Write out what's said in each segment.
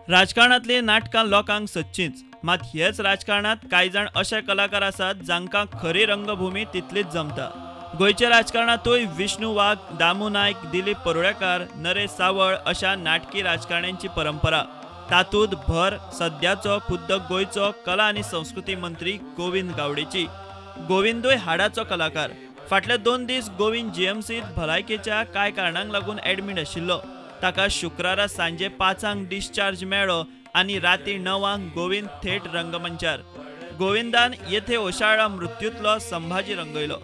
राजकारणांतली नाटकां लोकांक सच्चीच, मात हेच राजकारणांत कांय जाण अशे कलाकार आसात जांकां खरी रंगभूमी तितलीच जमता. गोंयच्या राजकारणांतूय विष्णू वाघ, दामू नायक, दिलीप परुळेकार, नरेश सावळ अशा नाटकी राजकारण्यांची परंपरा. तातूंत भर सद्याचो खुद्द गोंयचो कला आनी संस्कृती मंत्री गोविंद गावडेची. गोविंदूय हाडाचो कलाकार. फाटले 2 दीस गोविंद जीएमसीत भलायकेच्या कांय कारणांक लागून एडमीट आशिल्लो. ताका शुक्रारा सांजे 5 डिस्चार्ज मेळ्ळो आनी राती 9 गोविंद थेट रंगमंचार. गोविंदान येथे ओशाळा मृत्यूतलो संभाजी रंगयलो.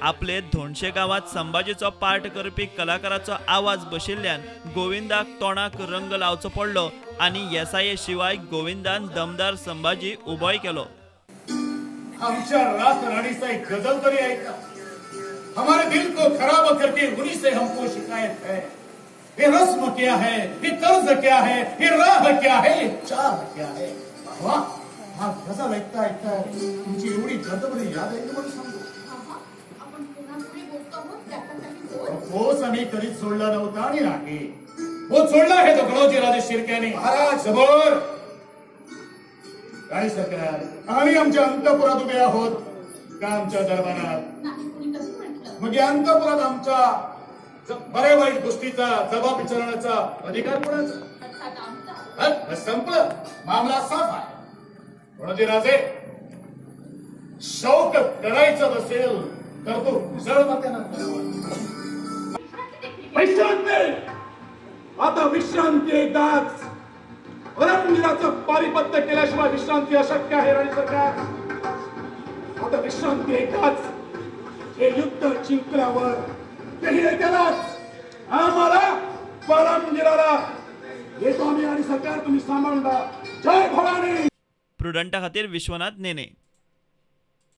आपले धोणशे गांवात संभाजीचो पार्ट करपी कलाकाराचो आवाज बशिल्ल्यान गोविंदाक तोंडाक रंग लावचो पडलो आनी येसाये शिवाय गोविंदान दमदार संभाजी उबोय केलो. आमच्या रात राणीचा एक गजल तरी ऐका. हमारे दिल को खराब करके उन्हीं से हमको शिकायत है. ये रस्म क्या है, ये तर्ज क्या है, ये राह क्या है, ये चाह क्या है. वा, हा गजल ऐकता ऐकता तुमची एवढी गजबरी याद आहे म्हणून सांगतो. होच आम्ही कधीच सोडला नव्हता आणि नाही हो सोडला आहे तो गणोजी राजे शिर्क्याने. महाराज समोर राणी सरकार, आम्ही आमच्या अंतपुरात उभे आहोत का आमच्या दरबारात? मग या अंतपुरात आमच्या बऱ्या वाईट गोष्टीचा जबाब विचारण्याचा अधिकार कोणाचा? संपलं, मामला साफ आहे. गणोजी राजे, शौक करायचा असेल तर तो उजळ मात्यानं करावा. विश्रांती, आता विश्रांती एकदाच. परमवीराचं पारिपत्य केल्याशिवाय विश्रांती अशक्य आहे राणी सरकार. आता विश्रांती एकदाच. हे युद्ध जिंकल्यावर तेही त्यालाच आम्हाला परमवीराला येतो आम्ही आणि सरकार तुम्ही सांभाळून. जय भवानी. प्रुडंटा खातीर विश्वनाथ नेने.